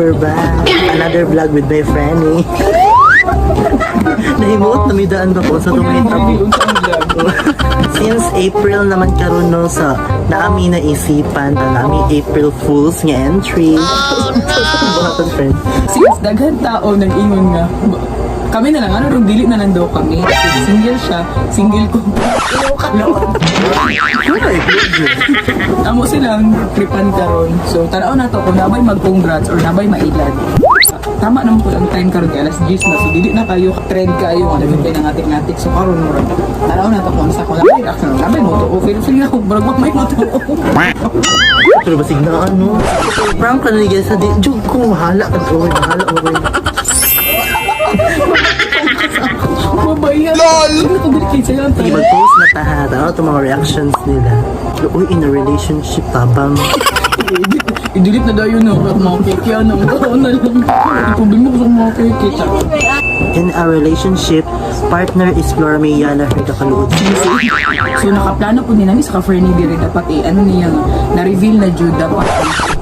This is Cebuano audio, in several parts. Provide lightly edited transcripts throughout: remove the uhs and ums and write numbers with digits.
We're back. Another vlog with my friendie. Nahimuot na may daan ba ko sa tumay. Since April naman karon, no, sa naami na isipan na naami April Fools nga entry. Oh, no. Friend. Since daghan tao nag-ingon nga, kami na lang, ano, rong dili na lang daw kami. Kasi single siya, single ko. Amo silang tripan karon. So, tanaw na to kung nabay mag-congrats or nabay mailad. Tama naman po ang time karon kay alas 10 na. So, dili na kayo trend kayo nga daghan kayo ng atik-atik. So, karon murag tanaw na to kung sa kung nabay reaction, nabay mo to. Feel feel ako murag may mo to. Pero basig na ano. Prank ka na ni sa di. Jug ko, mahala ka. Uy, mahala mo rin. Mabayan. LOL. Ano to dili kay sayo ang Sige, time. mag-post na ta ha. Tanaw itong mga reactions nila. Uy, in a relationship, tabang. I-delete na daw yun, no? Mga keke, ano, tao na lang. Problema ko sa mga keke. Charot. In a relationship, partner is Flora Mayana her kakaluod. So nakaplano po ni nami sa ka-Fernie diri dapat eh, ano niya nga, na-reveal na jud dapat.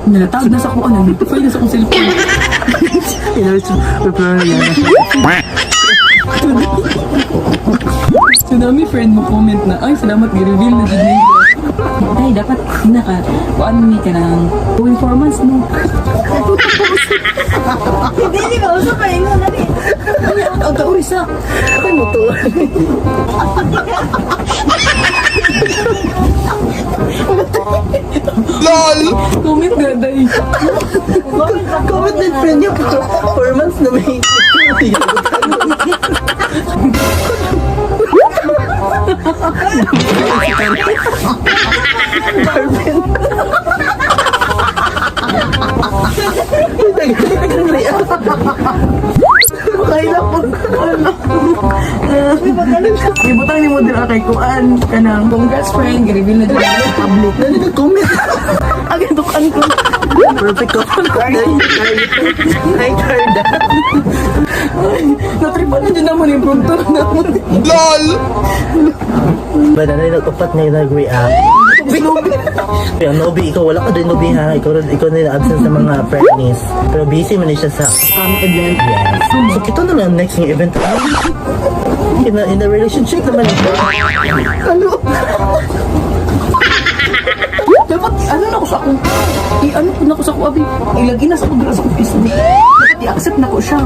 Natawag na sa ko, ano, notify na sa akong cellphone. In a relationship with Flora Mayana. So dami friend mo comment na, "Ay, salamat, gi-reveal na jud niya." Ay, dapat naka, kuan ni ka ng going 4 months, no? Hindi ka usap pa ingon na rin. Ay, ang tauri sa. Ano mo to? Comment na, day. Comment din friend niya. 4 months na may. Ibutang ni mo dira kay kuan kanang congrats friend, gi-reveal na jud sa public. Dali nag-comment. Ang tukan ko. Perfect couple. Hi, Carda. Natripan na jud naman yung prompter na mo. Ba, nanay nag-upat na yung nag-react. Pero Nobi, ikaw wala ka din Nobi ha. Ikaw na yung absent sa mga friendlies. Pero busy man na siya sa Event. Yes. So kita na lang next ng event. In a relationship naman ito. Ano? Dapat, ano na ko sa akong, i-ano po na ko sa akong abi, ilagay na sa akong dira sa akong Facebook. Dapat i-accept na ko siya.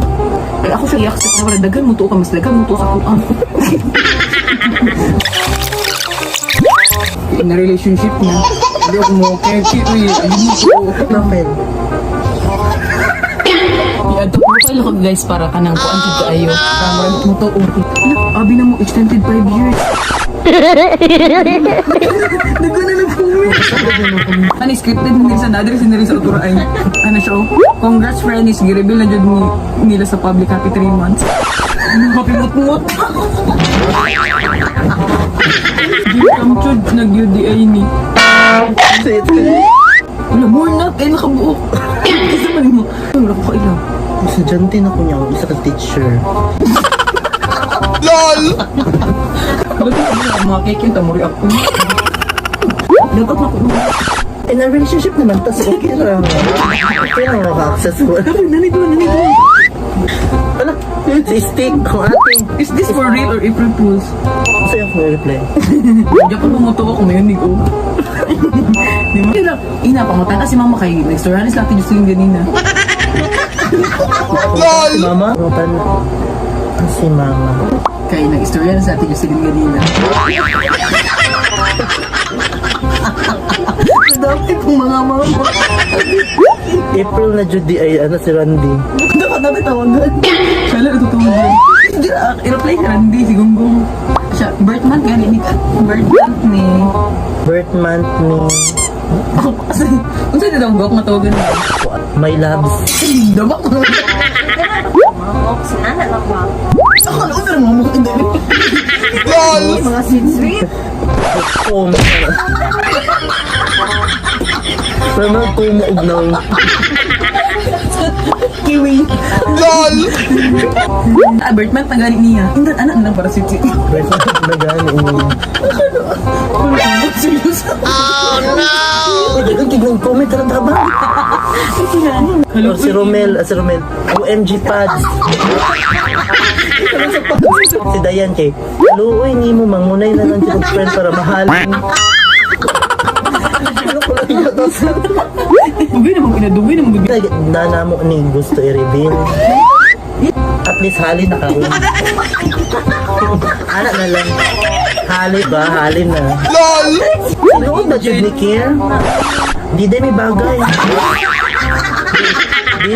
Ay, ako siya i-accept na wala, dagan mo to ka, mas dagan mo to sa akong ah. In a relationship na. Hindi ako mo, kaya uy, ano mo to. Profile. I-add to profile ako guys para kanang kuan jud kaayo. Para murag mo to. Oh. Ala, abi na mo extended 5 years. Dagan na nag-comment. Ano, scripted na nila sa nadre sinari sa uturaan. Ano siya, oh? "Congrats friend, is gi-reveal na jud ni, nila sa public, happy 3 months." Happy mut-mut. Ang chud nag-UDI ni. Wala, more not, eh, nakabuok. Isa man mo. Wala ko kailang. Estudyante na ko niya. Isa ka teacher. Bakit ako mga cake yung tamuri ako? Dapat na ko. In a relationship naman, tas okay lang. Okay lang maka-access ko. Nanito, nanito. Ala, si Stick, kung ating. Is this for real or April Fools? Sa'yo ako reply. Hindi ako bumuto ako ngayon, ni ko. Di ba? Ina, ina, pangutan na si mama kay nag-storyanis lang Jocelyn ganina. Si mama? Pangutan si mama. Kay nag-istoryanis natin Jocelyn ganina. Dami pong mga mama. April na Judy ay ano si Randy. Dapat natin tawagan. Siya lang natutawagan. Hindi na, i-reply si Randy, si Gunggong. Siya, birth month gani ni birth month ni. Birth month ni Ako pa kasi, kung saan na daw gok matawagan mo. My Loves. Damak ko. Mga sinana lang ba? Ako, ano na mga mukha hindi. Mga sweet sweet. Kum. Pero mga kumuog na. Kiwi. LOL! Ah, birth month na gani niya. Hindi, anak na lang para sweet sweet. Birth month na gani ni. Seryoso? Uy, dagang tignan comment talaga ba? Or si Romel, ah, si Romel, OMG pads. Si Dayan kay, luoy ni mo, mangunay na lang siya friend para mahalin. Ano ko lang yun? Dugay naman ina, dugay naman gud. Na mo ni gusto i-reveal. At least hali na karon. Ana na lang. Hali ba? Hali na. LOL! Sinuod na jud ni Kier. Di din may bagay. Di,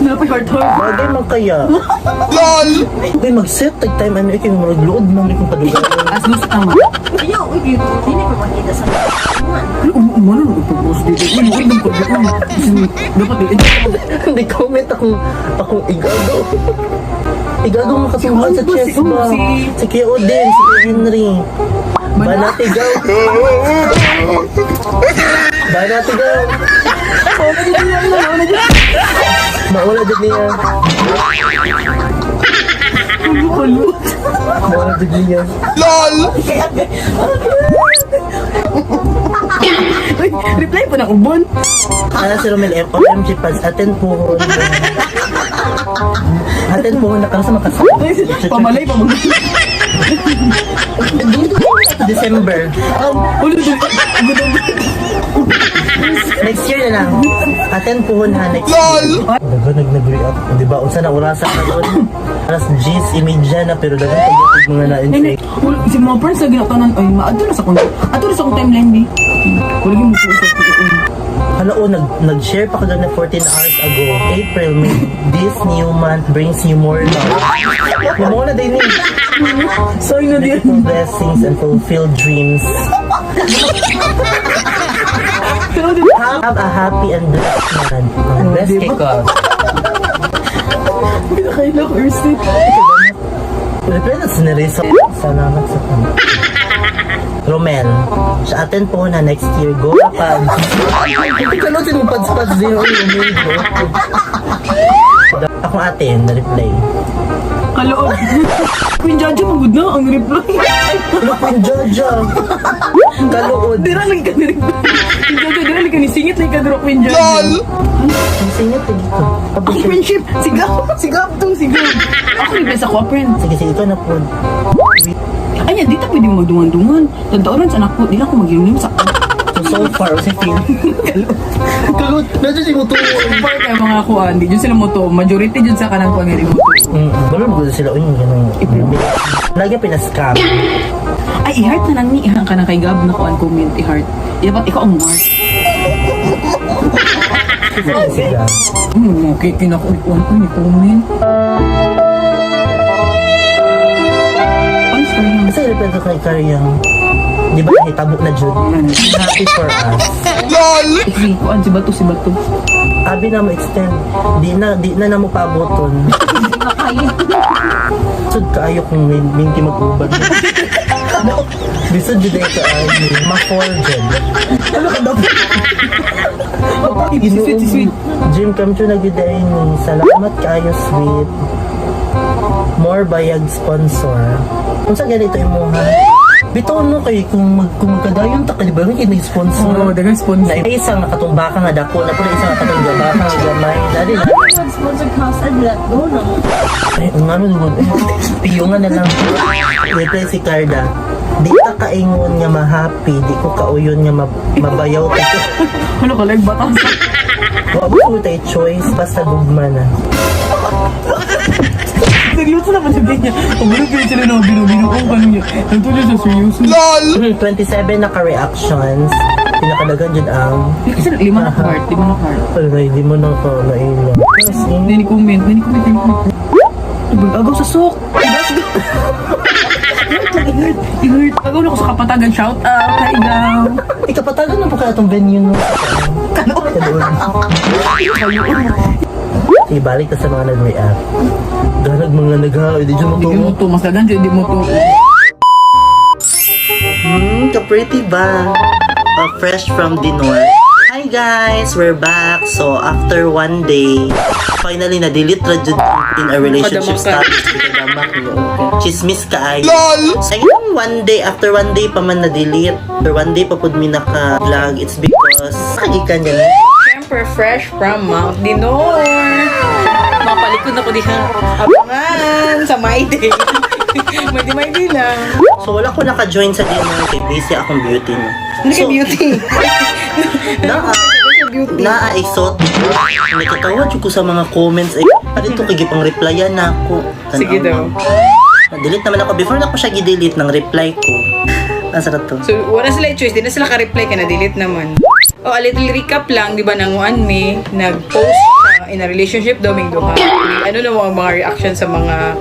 Napay heart heart. bagay man kaya. LOL! Uy, mag-set tag time ano ikay murag luod man ikong padugayon. As gusto tama. Ayaw, uy, dili pa makita sa Ano umano nang ipag-post dito? Uy, uy, nang pag dapat eh. Hindi comment akong igago. Igago mo katuhan sa Si chest ba? Si Kuya Odin, si Kuya Henry. Banatigaw. Banatigaw. Maula din niya. Maula din niya. Uy, reply pa na ko, Bon. Ana si Romel M. OMG pads, attend po. Attend po na sa makasama. Pamalay pa mag. December. Ulo, dugay. Next year na lang. Attend po ha next year. Dagan nag nag-react. Di ba? Unsa na orasa karon? Alas 10 imedya na pero dagan pag mga na-entry. Ulo, si mga friends lagi na tanan ay maadto na sa kong adto na sa akong timeline di. Wala gyud mo sa Hala oh, nag-share pa ka na 14 hours ago. April, may this new month brings you more love. Mo na din ni. Sorry na din. Beautiful blessings and fulfilled dreams. Pero di Have a happy and blessed month. Blessed kay ka. pinakaila ko Ersin. Reply na sineriso. Salamat sa kanya. Romel, sa atin po na next year, go pads. Kano sinupads-pads din ako yung Romel, no? Ako atin, na-reply. Kaloob. Queen Jaja magud na ang reply. Ano po yung Jojo? Kaluod. Dira lang ka ni reply. Queen Jaja dira lang ka ni singit lang ka dira Queen Jaja. Ang singit eh dito. Ang friendship si Gab, si Gab to, si Gab. Ako reply sa ko friend. Sige, sige, ikaw na po. Ay, di ta pwede magdungan-dungan. Tandaan sa anak ko, di lang ako mag-inom sa So, so far, si Phil. Kaluod. Medyo si Muto. Far kay mga kuan, di jud sila mo to. Majority jud sa kanang kuan nga di mo to. Balo mo sila. Uy, ganun. Lagi pinascam. Ay, i-heart na lang ni. Ihan ka na kay Gab na kuan comment, i-heart. Dapat ikaw ang heart. Sila. Okay, kinako ni kuan ko ni comment. Ay, sorry. Kasi reply ko kay Karyang, di ba hitabo na jud? Happy for us. Si kuan si Bato, si Bato. Abi na mo extend. Di na na mo paboton. Sud kaayo kung may minti mag-uban. Bisod jud ay kaayo. Ma-fall jud. Ano ka dapat? Si sweet, si sweet. Dream come true na gyud ay ni. Salamat kaayo sweet. More bayag sponsor. Unsa ganito imo ha? Bitaw mo kay kung magkadayon ta kay di ba kay nag-sponsor. Oo, dagang sponsor. Na isang nakatumba ka nga dako na pala isang nakatumba ka nga gamay. Dali na. Mag-sponsor house and let go, no? Ay, ang ano naman. Piyo nga na lang. Reply si Carda. Di ka kaingon nga ma-happy, di ko kauyon nga mabayaw ka. Ano ka like batas? Wa mo tayo choice, basta gugma na. Seryoso na ba sabihin niya? Pabulog kayo sila na binu-binuong kanu niya. Nagtuloy siya seryoso. 27 na ka-reactions. Pinakadagan dyan ang Kasi lima na heart, lima na heart. Ay, hindi mo na ka naila. Nani comment, nani comment, nani comment. Agaw sa sok. I-hurt, i-hurt. Agaw na ko sa kapatagan. Shout out kay Gaw. Ikapatagan na po kaya itong venue no? Kaloon. Sige, balik ta sa mga nag-react. Ganag mga nagha, hindi dyan Hindi mo mo to, mas dagan hindi mo to. Ka-pretty ba? Fresh from the north. Hi guys! We're back! So, after one day, finally na-delete ra jud in a relationship Kadamakan. status. Kadamak, no? Chismis ka ay. LOL! So, yung one day, after one day pa man na-delete, after one day pa pud mi naka-vlog, it's because, kagikan niya. Siyempre, Siyempre, fresh from Mount Dinor. Mapalikod na ko diha. Abangan sa My Day. My Day, My Day lang. So wala ko naka-join sa dinner kay busy akong beauty, no. Hindi ka So, beauty. Naa, Beauty. naa exotic. Nakatawa jud ko sa mga comments eh. Adto kay gipang replyan na ako. Tan-aw Sige daw. na. Delete naman ako. Before na ko siya gi-delete ng reply ko. Asa na to? So, wala sila choice. Di na sila ka-reply ka na delete naman. Oh, a little recap lang, di ba, nanguan mi, nag-post siya in a relationship daw ming duha. Ano na ang mga reaction sa mga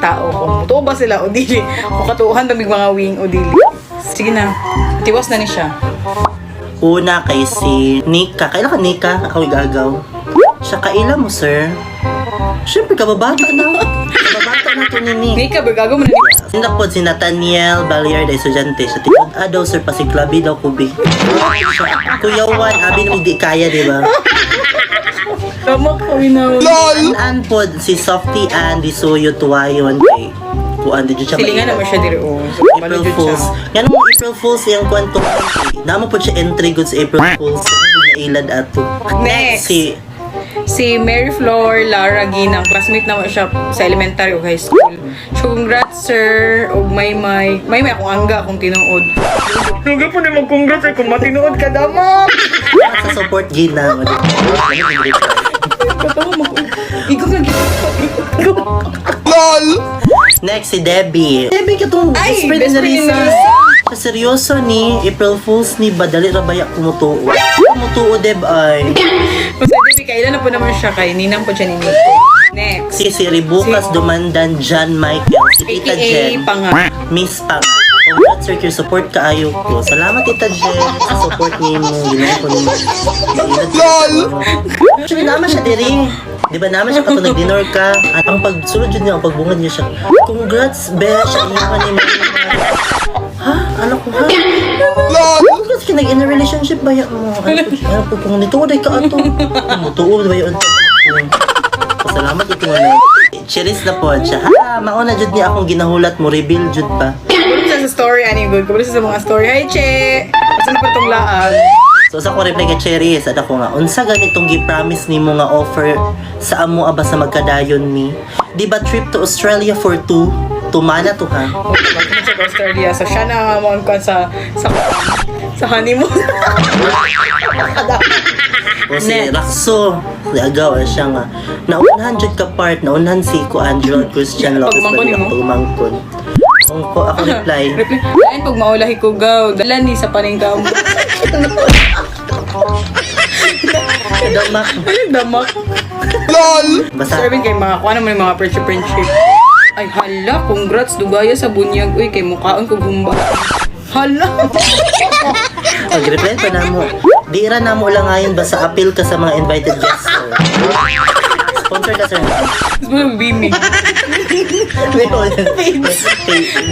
tao kung totoo ba sila o dili, kung katuuhan ba mig mga wing o dili. Sige na, tiwas na ni siya. Una kay si Nika. Kaila ka, Nika? Ako igagaw. Siya, kaila mo, sir. Siyempre, kababata na. Kababata na to ni Nick. Nika, bergago mo na ni Sina po si Nathaniel Baliard ay estudyante. Sa tikod, ah daw sir, pasiklabi daw kubi. Siya, Kuya Juan, abi na di kaya, di ba? Kamak kami na. An po si Softy Ann di Soyo Tuwayon kay kuan di jud siya Silingan mailad. naman siya diri oh. So, April malo jud siya. Fools. Nga mo April Fools iyang kuan to. Namo po siya entry goods April Fools. Nailad ato. Next. Si Si Mary Flor Lara Ginang, classmate naman siya sa elementary o high school. So, congrats sir, og may may, may may akong angga kung tinuod. Lugar po na mag-congrats eh, kung matinuod ka dama. Sa support gina. Katawa mo. Ikaw nga. Next si Debbie. Debbie katong Ay, best friend best ni friend ni Risa. Risa. Sa seryoso ni April Fools ni Badali Rabaya kumutuo. Kumutuo Deb ay. Basta Debbie, kailan na po naman siya kay Ninang po siya ni Nico. Next. Si Ribukas Dumandan John Michael. Si Tita AKA Jen. Panga. Miss Panga. Congrats sir, your support kaayo ko. Salamat, Tita Jen, sa support nimo. Ginoo ko nimo. LOL! Actually, naman siya diri. Di ba naman siya katong nag-dinner ka? At ang pagsulod jud niya, ang pagbungad niya siya. "Congrats, besh! Ang iyong ni mo." Ha? Ano ko ha? LOL! Congrats ka, nag-in a relationship ba yan mo? Ano po kung nito, ka ato? Mutuo ba yun? Salamat ito na. Cheers na po siya. Ha, mauna jud niya akong ginahulat mo, reveal jud pa. Kabalo siya sa story, ani good. Kabalo siya sa mga story. Hi, Che! Asa na pa itong laag? So sa ko reply kay Cherry, sad ako nga, unsa ganitong gi-promise nimo nga offer sa amo aba sa magkadayon mi? Di ba trip to Australia for two? Tumana to ha. Oh, bakit siya sa Australia? So, siya na nga mo sa honeymoon. O si Next. Rakso, si Agaw, eh, siya nga. Naunhan jud ka part, naunhan si ko Andrew Christian Lopez Pagmangkon Balila nimo? pagmangkon. Ang ko ako reply, Reply, lain pag maulahi ko gaw, dala ni sa paningkam. Damak. Ano damak? Basta Serving kay mga kuha naman yung mga friendship friendship. Ay hala, congrats dugaya sa bunyag. Uy, kay mukhaon ko gumba. Hala. Pag-reply pa na mo. Di ra na mo lang ngayon basta appeal ka sa mga invited guests, sir. Sponsor ka, sir. Tapos mo bimi.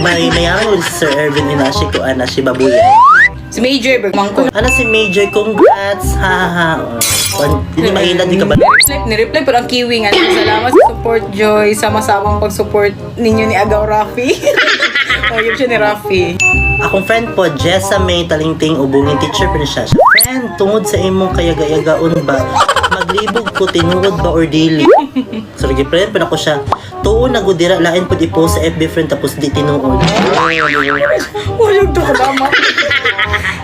May mayaman si Sir Ervin Inashi ko ana si Babuya. Si Major mangko. Ana si Major, congrats. Ha ha ha. Oh, hindi mailad di ka ba? Ni-reply pero ang kiwi nga. Salamat sa support, Joy. Sama-samang pag-support ninyo ni Agaw Rafi. Oh, yun siya ni Rafi. Akong friend po, Jessa May Talingting Ubungin, teacher pa ni siya. Siya, "Friend, tungod sa imong kayagayagaon ba, maglibog ko tinuod ba or dili?" So, friend pa na ko siya. Tuon na gudira, lain po i-post sa FB, friend, tapos di tinuod. Wala to kadama.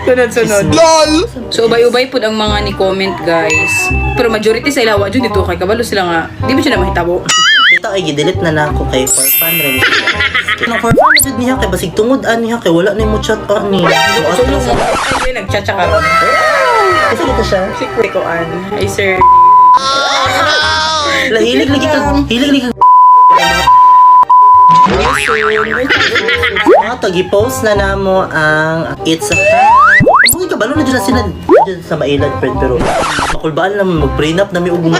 Sunod, sunod. LOL! So, ubay-ubay po ang mga ni comment, guys. Pero majority sa ilawa dyan dito kay kabalo sila nga. Di ba siya na mahitabo? Ito ay gidelete na nako kay for fun rin siya. Ano, for fun na jud niya kay basig tungod ani niya kay wala na mo chat ani. So, nung ay, nag-chat siya karon. Kasi dito siya. Secret ko an. Hi, sir. La hilig lagi ka, hilig lagi ka. Mga to, gi-post na namo ang It's a Prank. Mga kabalo na dyan na sila dyan sa mailad, friend, pero makulbaan lang mag-prenup na may ug mga.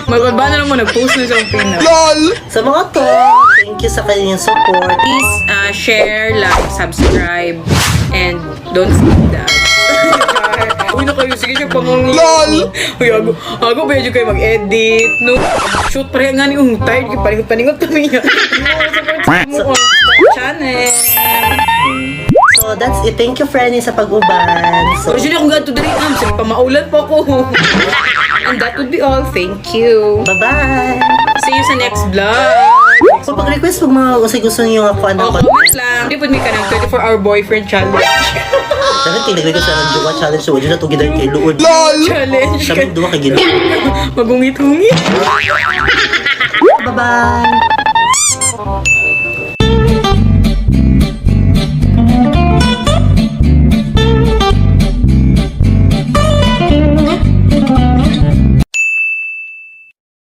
Magbalba na lang mo, nag-post na siyang prenup. Sa mga to, thank you sa kanyang support. Please share, like, subscribe, and don't skip the ads. Uy na kayo, sige siya pangong. LOL! Uy, ago, ago ba yun kayo mag-edit? No? Shoot pareha nga ni tired, paningot-paningot kami. No, support sa mo, channel. So, that's it. Thank you, Frenny, sa pag-uban. So, Originally akong gadto diri, ma'am. Sige, pamaulan po ako. And that would be all. Thank you. Bye-bye! See you sa next vlog. So, pag-request pag mga kung gusto niyo nga kuan O, ng comment lang. Hindi po mi ka ng 24-hour boyfriend challenge. Dapat kay nag-request sa ng jowa challenge. So, wala na ito gidan kay Luod. Challenge. Kami duwa kay Giluod. Magungit-ungit. Bye-bye!